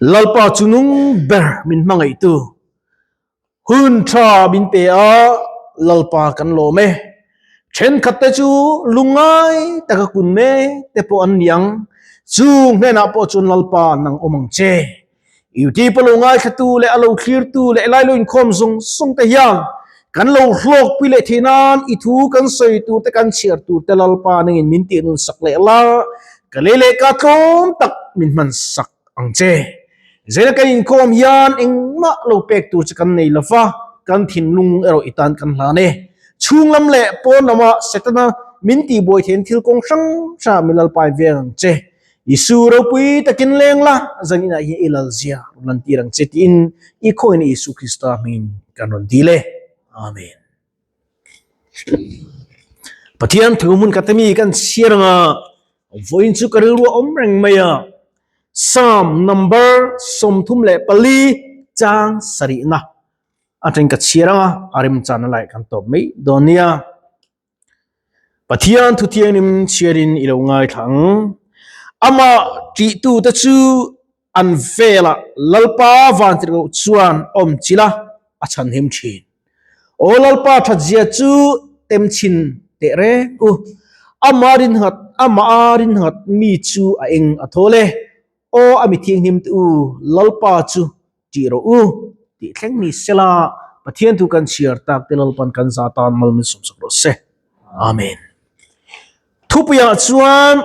Lalpa chu nung ber min hmangaihtu hun tha min pe a, Lalpa kan lawm e. Thenkhat te chu lungngai taka kun mek te pawh an ni ang, chung hnenah pawh chuan Lalpa nang awm ang che. Youtube a lo ngaithlatu leh a lo thlirtu leh lai lo inkhawm zawng zawng te hian kan lo hlawkpui leh theih nan i thu kan sawi tur te kan chhiar tur te Lalpa nangin min tih nun sak leh la, ka lei leh ka tlawm tak min hman sak ang che. Zela kan inkhawm hian engmah lo pek tur che kan nei lo va, kan thinlung erawh i tan kan hlan e. Chhung lam leh pawn lama Setana min tihbuai theihna thil kawng hrang hrangah min Lalpa in veng ang che. Isu ropui takin leng la, zan inah hian i lal zia rawn lan tir ang che tiin i khawngin Isu Krista hmingin kan rawn dil e. Amen. Pathian thu hmun khat ami kan chhiar anga vawiin chu ka rilru a awm reng mai a. Psalm number 34 chang sarihna atangin ka chhiar anga a remchana lai kan tawp mai dawn nia. Pathian thu thianghlim chhiarin i lo ngaithla ang. Amah ṭihtute chu an velah Lalpa vantirhkoh chuan awm chilh a, a chhanhim ṭhin. Aw Lalpa ṭhatzia chu tem chhin teh reng u. Amah rinnghat, amah a rinnghat mi chu a eng a thawl e. Aw a mi thianghlim te u, Lalpa chu tih rawh u tih thleng ni sela Pathian thu kan chhiar tak te Lalpan kan za tan mal min sawmsak rawh se. Amen. Thupuiah chuan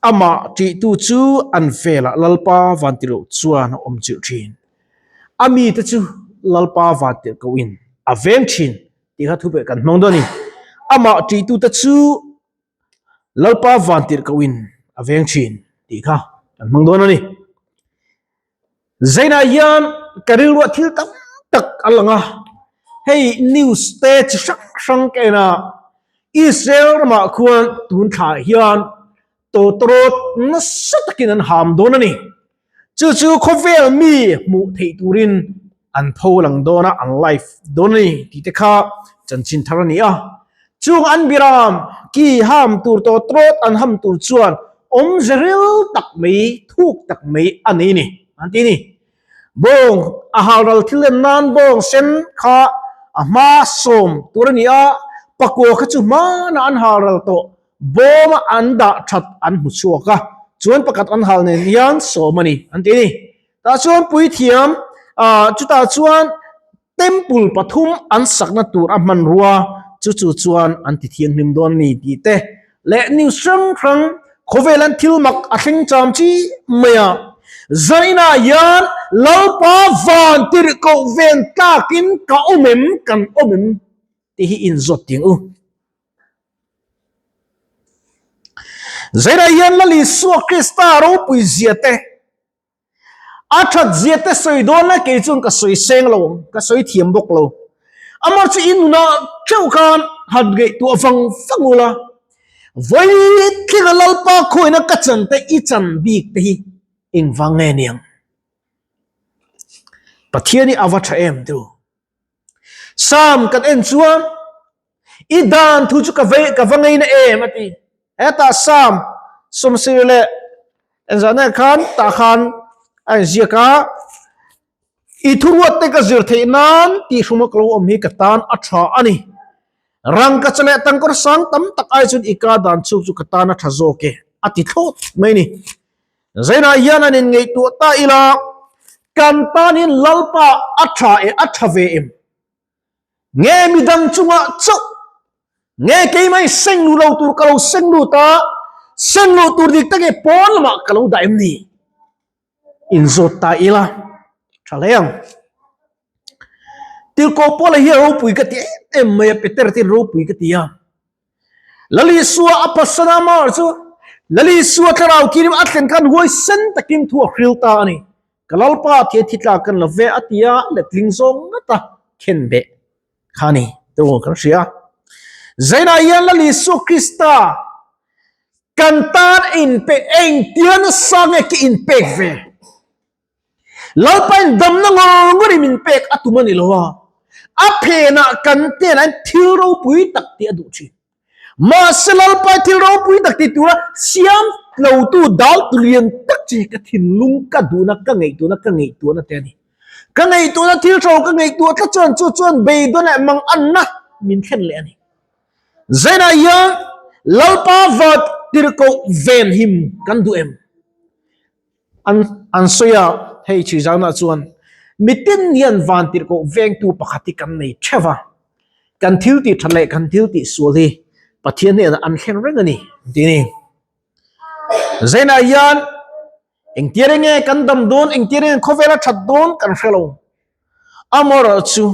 amah tihtu chu an velah Lalpa vantirh chuan a awm chilh thin. A mite chu Lalpa vantirh kohin a veng thin tih kha thupuiah kan hmang dawn a ni. Amah tihtute chu Lalpa vantirh kohin a veng thin tih kha kan hmang dawn a ni. Zainah hian ka rilruah thil tam tak a lang a, hei news te chi hrang hrang ka en a, Israel ramah khuan tun thlah hian tawtawrawt nasa takin an ham dawn a ni. Chu chu khawvel mi hmuh theih turin an tho lang dawn a, an live dawn a ni tih te kha chanchin thar a ni a. Chung an biram ki ham tur tawh trawt an ham tur chuan awmze ril tak mai, thuk tak mai a nei ni an ti a ni. Bawng a halral thil en nan bawng sen kha a hma sawm tur a ni a, pakua kha chu hmanah an halral tawh Bawma an dah that an hmu chhuak a, chuan pakhat an hal nen hian sawm a ni an ti a ni. Tah chuan puithiam ah chutah chuan temple pathum an sakna tur a hmanrua chu chu chuan an ti thianghlim dawn a ni tih te leh news hrang hrang khawvel an thil mak a thleng cham chi mai a. Zainah hian Lalpa van tirhkoh ven tlakin ka awm em kan awm em tih hi inzawt ting u. Zairah hian Lal Isua Krista ropui zia te, a that zia te sawi dawn la kei chuan ka sawi seng lo ang, ka sawi thiam bawk lo. Amah chu i nunah theuh khan han ngaihtuah vang vang ula, vawi thlenga Lalpa khawina ka chan te i chan bik te hi engvang nge niang? Pathian hi a va tha em tu. Sam kan en chuan i dan thu chu ka vei ka va ngei na em a ti. Hetah Sam sawmsir leh engzahna khan tah khan a inziak a, I thuruat te ka zir theih nan tih hruma ka lo awm hi ka tan a tha a ni. Rangka cha leh tangkawr sang tam tak ai chuan i ka dan chhuk chu ka tan a tha zawk e a ti thlawt mai a ni. Zainah hian an inngaihtuah ta ila, kan tan hian Lalpa a tha e, a tha ve em? Nge midang chungah chauh? Nge keimah i seng luh lo tur ka lo seng lut a, seng luh tur dik tak e pawn lamah ka lo dah em ni? Inzawt ta ila, tha hle ang. Tirhkoh Paula hi a ropui ka ti em em mai a, Peter te hian ropui ka ti a. Lalisua a pasana mar chu Lalisua thlarau thianghlim a thlen khan huaisen takin thu a hril ta a ni. Ka Lalpa thian thi tlak kan la ve a ti a, letling zawng ngata khen beh kha a ni tawh kan hria. Zainah hian Lalisua Krista kan tan inpe engtia nasa nge ka inpek ve? Lalpain damna ngawr ngawrin min pek a tum a ni lo a, a phenah kan tenah hian thil ropui tak tih a duh thin. Mahse Lalpa thil ropui tak ti tura siam lotu dal tu lian tak che ka thinlung ka duhna ka ngaihtuahna ka ngaihtuahna te a ni. Ka ngaihtuahna thil tho ka ngaihtuah tlat chuan chu chuan beidawn leh manganna min thlen leh a ni. Zainah hian Lalpa vat tirhkoh venhim kan duh em? An an sawi a, hei chhuizaunaah chuan mitin hian van tirhkoh vengtu pakhat hi kan nei theuh a, kan thil tih that leh kan thil tih sual hi Pathian hnenah an thlen reng a ni tih a ni. Zainah hian engtir enge kan dam dawn, engtir enge khawvel a that dawn kan hre lo. Amaherawhchu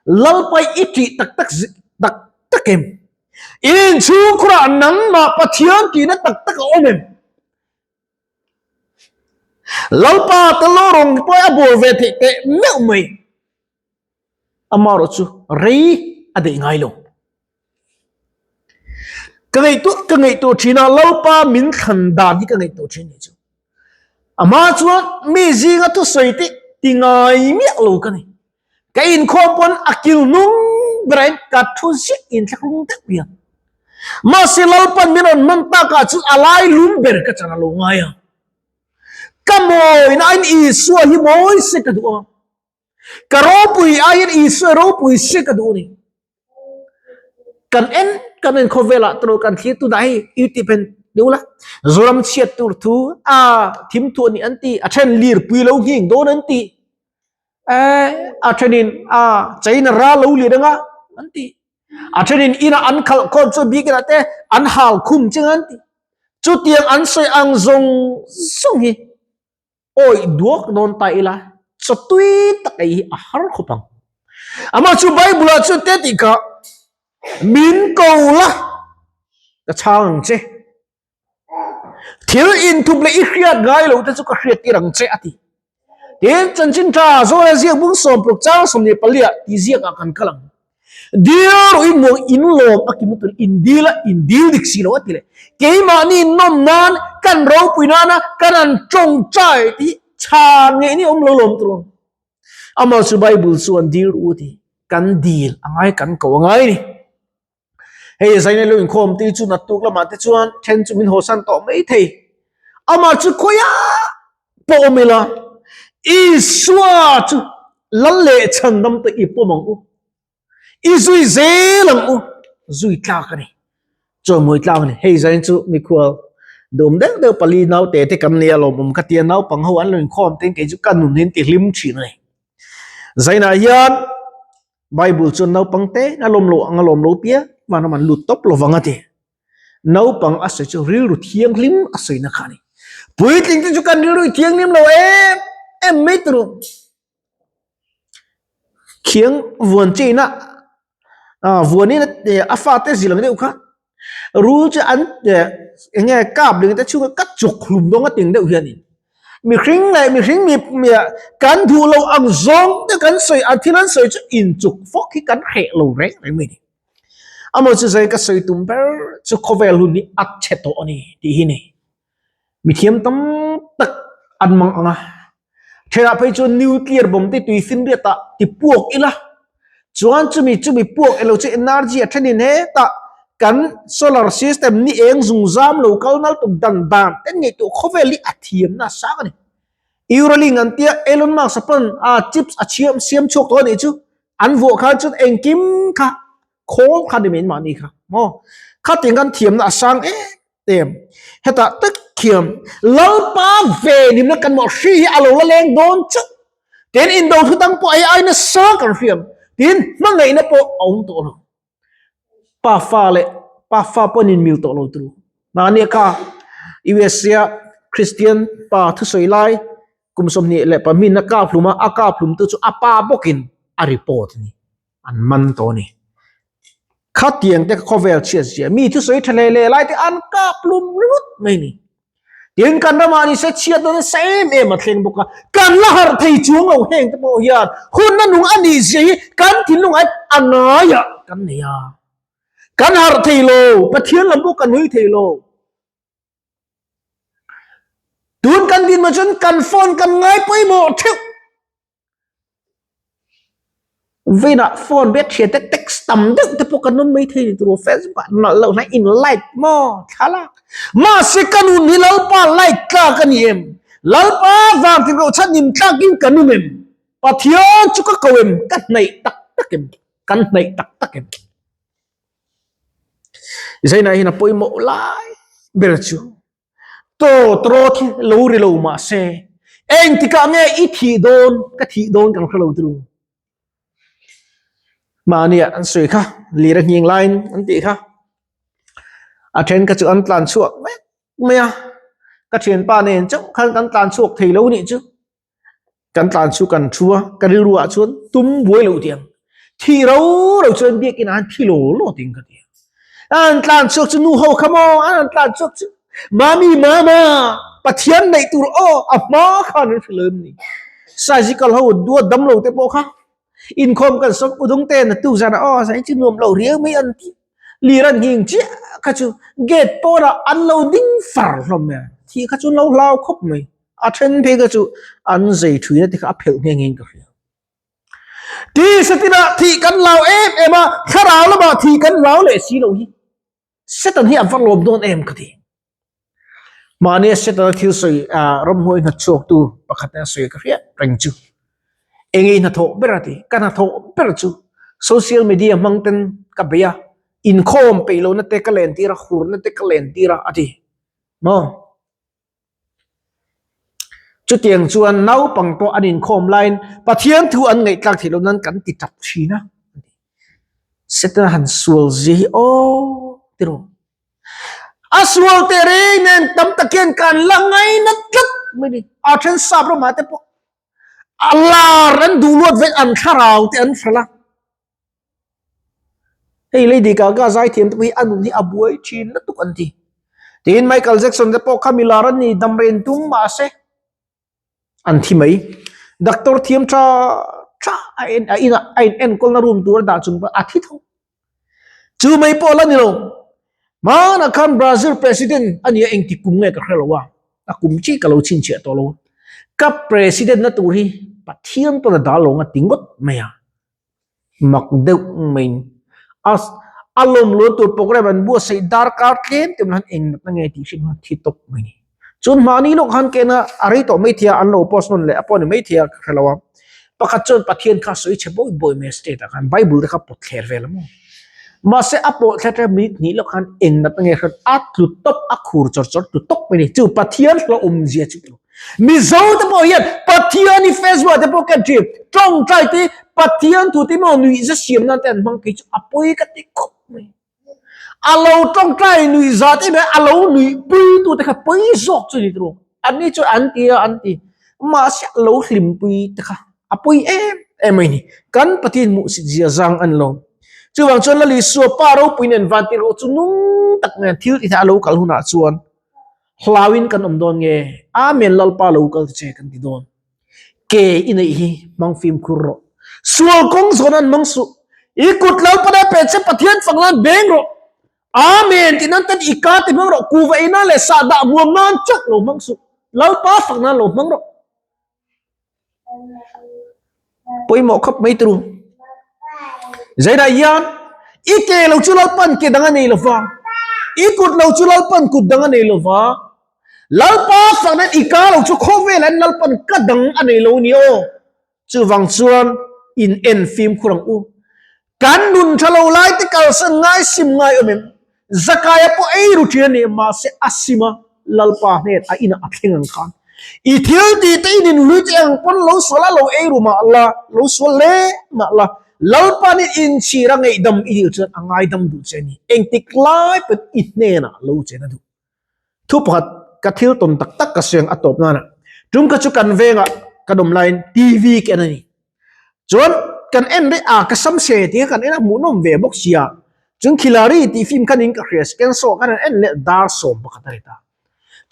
Lalpai i tih tak tak tak tak em? Inchhungkhurah nangmah Pathian tihna tak tak a awm em? Lalpa te lo rawn pawh a bawr ve theih teh meuh mai. Amaherawh chu rei a deih ngai lo. Ka ngaihtuah ka ngaihtuah thin a, Lalpa min thlan dan hi ka ngaihtuah thin ni chu. Amah chuan mi zinga thusawi te ti ngai miah lo ka ni. Ka inkhawm pawn a kil hnung berain ka thu ziah inthlahrung deuh hian. Mahse Lalpan min rawn hman takah chuan a lai lum ber ka chan a lo ngai a. Ka mawina aiin Isua hi mawi se ka duh a. Ka ropui aiin Isua ropui se ka duh a ni. Kan en kan en khawvelah tawh kan thlir tunah hei YouTube hian deuh la Zoram chhiat tur thu a thim thu a ni an ti a then lirpui lo nghing dawn an ti. A thenin a China ral lo lian anga an ti a thenin ina an khalh khawm chu bikin ah te an hal khum cheng an ti chutiang an sawi ang zawng zawng hi awi duak dawn ta ila chaw tui tak ei hi a har khawp ang amah chu Bible ah chuan te tih kha min ko la ka chhang ang che. Thil inthup leh i hriat ngai lo te chu ka hriat tir ang che a ti. Tin, chanchin tha Zola ziak bung sawmpruk chang 24 tih ziak ah kan kal ang. Dil rawh i muang in lawm a kim tur in dil a in dil dik si lo a ti leh. Keimahni nawm nan kan ropui nana kan an tawngtai tih chhan ngei ni awm lo lawm tur ang. Amah chu Bible chuan dil rawh u a ti. Kan dil a ngai kan ko a ngai ni. Hei zaina lo inkhawm te chu naktuk lamah te chuan then chu min hawsan tawh mai thei. Amah chu khawiah pawh awm ila Isua chu lal leh chhandam te i pawm ang u. I zui zel ang u. Zui tlak a ni. Chawimawi tlak a ni. Hei zain chu mikhual dawm deuh deuh pali naute te kan nia lawmawm ka tia naupang ho an lo inkhawm te kei chu ka nun hi an ti hlim thin a ni. Zainah hian Bible chuan naupang te a lawm lo ang a lawm lo piang vanram an lut tawp lovang a ti. Naupang a sawi chu rilru thianghlim a sawina kha a ni. Puitling te chu kan rilru i thianghlim lo em em mai tur u. Khiang vuan cheina ah vuanin a fate zil ang deuh kha Rul chu an eng nge kap ling te chhunga ka chuk hlum dawn a ting deuh hianin mihring leh mihring mi kan duh lo ang zawng te kan sawi an thil an sawi chu inchuk fawk hi kan hreh lo reng reng mai ni. Amaw chu zai ka sawi tum ber chu khawvel hun hi a chhe tawh a ni tih hi ni. Mithiam tam tak an mang ang a, thenah phei chuan nuclear bomb te tui finriat ah ti puak ila, chuan chumi chumi puak elo chu energy a thenin hetah kan solar system ni eng zungzam lo kal nal tuk dan dan te ngaihtuah khawvel hi a thiamna a sang a ni. Euralink an tia Elon Musk a pawn a chips a chhiam siam chhuak tawh a nih chu an vuah khan chuan engkim kha khawl kha ni mai mahni kha maw khatin kan thiamna a sang em em. Hetah tak khian Lalpa venhimna kan mawh hri hi a lo la leng dawn chauh. Tin, indo thu dang pawh ei ai nasa kan hriam. Tin, hmangaihna pawh a awm tawh lo. Pa fa leh pa fa pawh an inmil tawh lo tur. Mahni kha USA Christian pa thusawi lai kum 22 a kap hlum a, a kap hlum tu chu a pa bawkin a report a ni. An man tawh a ni. Khatiang te khawvel chhiat zia mi thusawi tha leh leh lai te an kap lum ringawt mai ni. Tin kan ramah ni se chhiat na nasa em em a thleng bawk a, kan la harh thei chuang lo heng te pawh hian hunna nung a nih zia hi kan thinlung ah hian a ngaiah kan nei a. Kan harh thei lo, Pathian lam pawh kan hawi thei lo. Tun kan dinhmun chuan kan phone kan ngai pawimawh theuh. Veinah phone bet thian te text. tam deuh te pawh kan awm mai thei ni tur Facebook ah nalh loh hnai in like maw thlalak mahse ka nun hi Lalpa like tlak a ni em Lalpa vang tih loh chhan in tlak in ka num em Pathian chu ka ko em ka hnaih tak tak em kan hnaih tak tak em Zainah hian a pawimawh lai ber chu Tawt rawt hi lo ri lo mah se, engtikah nge i thih dawn, ka thih dawn kan hre lo tilo. Mahniah an sawi kha, lir a nghing laiin an tih kha. A then kha chu an tlan chhuak vek mai a, ka thianpa nen chauh khan kan tlan chhuak thei lo nih chu. Kan tlan chu kan thu a, ka rilru ah chuan tum buai loh tiang thi ro ro chuan biakin ah thi law law ting ka ti a. An tlan chhuak chu nu ho kha maw, an tlan chhuak chu mami mama Pathian neih tur aw a hma khan an hrilh em ni. Surgical ho duat dam lo te pawh kha inkhawm kan sawm udung te na tuk zan ah aw zan chu nuam lo riau mai an ti. Lir an nghing chiah kha chu gate pawnah an lo ding far hlawm mai a, thih kha chu an lo hlau khawp mai. A then phei kha chu an zei thuina te kha a phelh nghe ngeiin ka hria. Tisa tina thih kan hlau em em a, thlarau lamah thih kan hlau leh si lo hi Satan hi a va lawm dawn em ka ti. Mahnia Satan a thil sawi ramhnuai hnathchhuaktu pakhat a sawi ka hriat reng chu. Eng i hnathawh ber a ti, ka hnathawh ber chu social media hmang ten ka bei a, inkhawm peih lohna te ka len tir a, hurna te ka len tir a a ti. Maw? Chutiang chuan naupang pawh an inkhawm laiin Pathian thu an ngaihtlak theih loh nan kan ti tap thin a. Setana han sual zia hi aw tiraw. A sual teh reng nen tam tak hian kan la ngaina tlat mai ni. A then sap ramah te pawh a lar an duh luat vek an thlarau te an hralh a. Hei Lady Gaga zaithiam te pawh hi a nun hi a buai thin lutuk an ti. Tin Michael Jackson te pawh kha mi lar an ni damren tum mahse an thi mai. Doctor thiam tha tha a en a inah a in enkawlna room tur a dah chung pawh a thi tho. Chu mai pawh la ni lo. Hmanah khan Brazil president a nia engti kum nge ka hre lo a, a kum chi ka lo chhinchhiah tawh lo. Ka president na tur hi Pathian pawn a dal lo nga ti ngawt mai a. Mak deuh maiin a a lawm luan tur program an buatsaih darkar tlem te han eng natna nge tih hrim han thi tawp mai ni. Chuan mahni lawk han kena a rei tawh mai thei a, an lo post nawn leh a pawh ni mai thei a ka hre lo a. Pakhat chuan Pathian kha sawi chhe bawi bawi mai a state ah khan Bible te kha pawt thler vel a maw. Mahse a pawh thler thler minute hnih lawk khan eng natna nge hran a tlu tawp a khur chawr chawr tlu tawp mai ni. Chu Pathian hlauhawm zia chu. Mizo te pawh hian Pathian hi Facebook ah te pawh kan thin tawngtai te Pathian thu te maw nuihza siam nan te an hmang kei chu a pawi ka ti khawp mai. A lo tawngtai nuihza te mai a lo nuihpui tu te kha pawi zawk chu ni tawh an ni chuan an ti a an ti mahse a lo hlimpui te kha a pawi em em mai ni. Kan Pathian hmuhsit zia zang an lo. Chuvang chuan Lal Isua pa ropui nen vantirhkoh chu nung tak nen thil tih theih a lo kal hunah chuan Hlauin kan awm dawn nge? Amen Lalpa lo kal che kan ti dawn. Ke i neih hi hmang fimkhur rawh. Sual kawng zawn an hmang suh. I kut Lalpa nen pe che Pathian fang nan beng rawh. Amen tih nan ten i ka ti hmang rawh. Kuva ei nan leh sahdah muam nan chauh lo hmang suh. Lalpa fak nan lo hmang rawh. Pawimawh khawp mai turu. Zairah hian i ke lo chu Lalpan ke dang a nei lova, i kut lo chu Lalpan kut dang a nei lova, Lalpa fakna i ka lo chu khawvel an Lalpan ka dang a nei lo ni aw. Chuvang chuan in en fimkhur ang u. Kan nun tha lo lai te kalsan ngai sim ngai awm em? Zakaia pawh ei ru ṭhin a ni, mahse a sim a, Lalpa hnen a inah a thleng ang khan. I thil tih te in inhlui te ang pawn lo sual a, lo ei ru mah la, lo sual hle mah la, Lalpa nih inchhir a ngaihdam i dil chuan a ngaidam duh che a ni. Engtik lai pawn i hnenah lo chen a duh. Thu pakhat ka thil tawn tak tak ka sawi ang a tawp nana tum kha chu kan vengah kan awm laiin TV ka en a ni. Chuan kan en rih a ka sam se tih kha kan en a hmuhnawm ve bawk sia. Chuan Khilari tih film khan in ka hria Skensaw khan an en leh dar sawm pakhat a ni ta.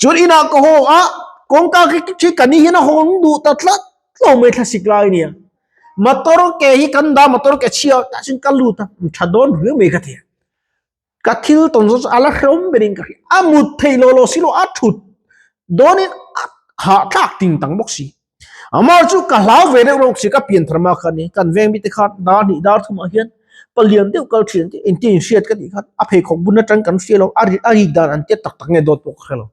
Chuan inah ka haw a kawngka khi ka ni hian a hawn duh ta tlat tlo mai thlasik lai a nia. Motor ke hi kan dah motor ke chhia tah chuan ka lut a tha dawn riau mai ka ti a. Ka thil tawn zawng chu a la hrehawm berin ka hria. A mut theih lo lo si lo a thut dawnin a hahthlak ting tang bawk si. Amah chu ka hlau ve deuh rawk si ka pian thar ma kha ni. Kan veng mite kha dar hnih dar thumah hian. Palian deuh kal thin tih engtin inhriat ka tih khan a pheikhawk bun atang kan hria lo a ri a rik dan an tiat tak tak nge dawt pawh ka hre lo.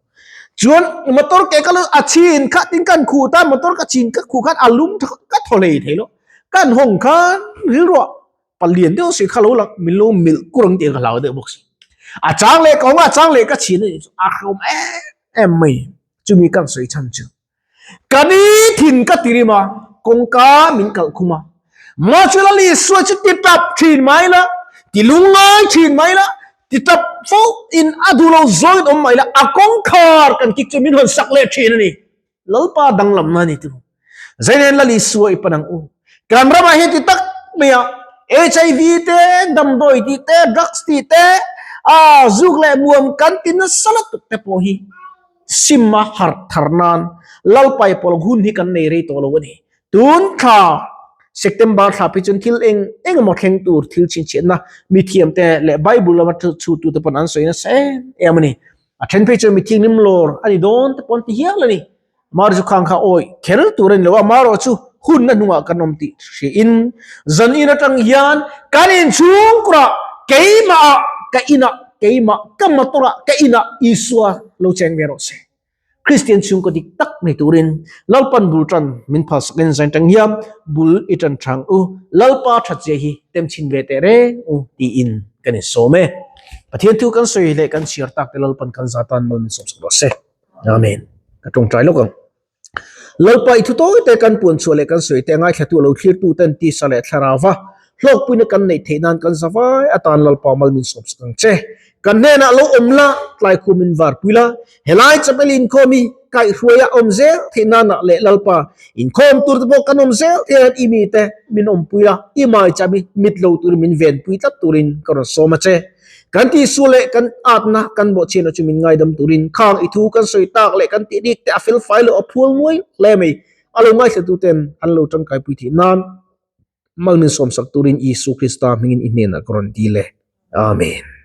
Chuan motor ke kal a chhin kha tin kan khuh ta motor ka chhin ka khuh khan a lum tha ka thaw hlei thei lo. Kan hawng khan rilruah palian deuh si kha lo lang min lo milh kur ang tih ka hlau deuh bawk si. A chang leh ka awm a, a chang leh ka chhin a nih chu a hrehawm em em mai chumi kan sawi chhan chu. Ka ni thin ka ti rim a, kawngka min kalh khum a. Mahse Lal Isua chu ti tap thin mai la, ti lungngai thin mai la, ti tap fo in a duh lo zawngin awm mai la, a kawngkhar kan kik chu min hawn sak leh thin a ni. Lalpa danglamna a ni tiro. Zainen Lal Isua i pan ang u. Kan ramah hian ti tak mai a, HIV te, damdawi tih te, drugs tih te, a zuk leh muam kan ti nasa lutuk te pawh hi Sim a harh thar nan Lalpai pawl hun hi kan nei rei tawh lo a ni. Tun thla September thla phei chuan thil eng eng emaw thleng tur thil chhinchhiahna mithiamte leh Bible lama chhutute pawn an sawi nasa em em a ni. A then phei chuan mithianghlim lawr a ni dawn te pawh an ti hial a ni. Mar chu khang kha awi kher tur a ni lo a, marawh chu hun na hnungah kan awm tih hriain zan in atang hian kan inchhungkurah keimahah ka inah keimah ka motor-ah ka inah Isua lo cheng ve rawh se. Kristian chhungkaw dik tak nei turin Lalpan bul tan min phalsakin zain tang hian bul i tan thang u, Lalpa thatzia hi tem chhin ve teh reng u tiin kan insawm e. Pathian thu kan sawi leh kan chhiar tak te Lalpan kan za tan mal min sawmsak rawh se. Amen. Ka tawngtai lawk ang. Lalpa i thu tawi te kan puan chhuah leh kan sawi te ngaithlatu lo thlirtu ten tisa leh thlarauva hlawkpuina kan neih theih nan kan zavai atan Lalpa mal min sawm sak ang che. Kan hnenah lo awm la, tlai khu min varpui la, helai chapel inkhawm hi kaihhruaia awm zel theih nanah leh Lalpa inkhawm tur te pawh kan awm zel theih nan i mite min awmpui la, i maicham hi mit lo turin min venpui tlat turin ka rawn sawm a che. Kan tihsual leh kan atna kan bawhchhiatna chu min ngaidam turin khang i thu kan sawi tak leh kan tih rik te a fel fai loh a phual nguai hle mai. A lo ngaithlatuten an lo tangkaipui theih nan mal min sawmsak turin Isu Krista hmingin i hnenah ka rawn dil e. Amen.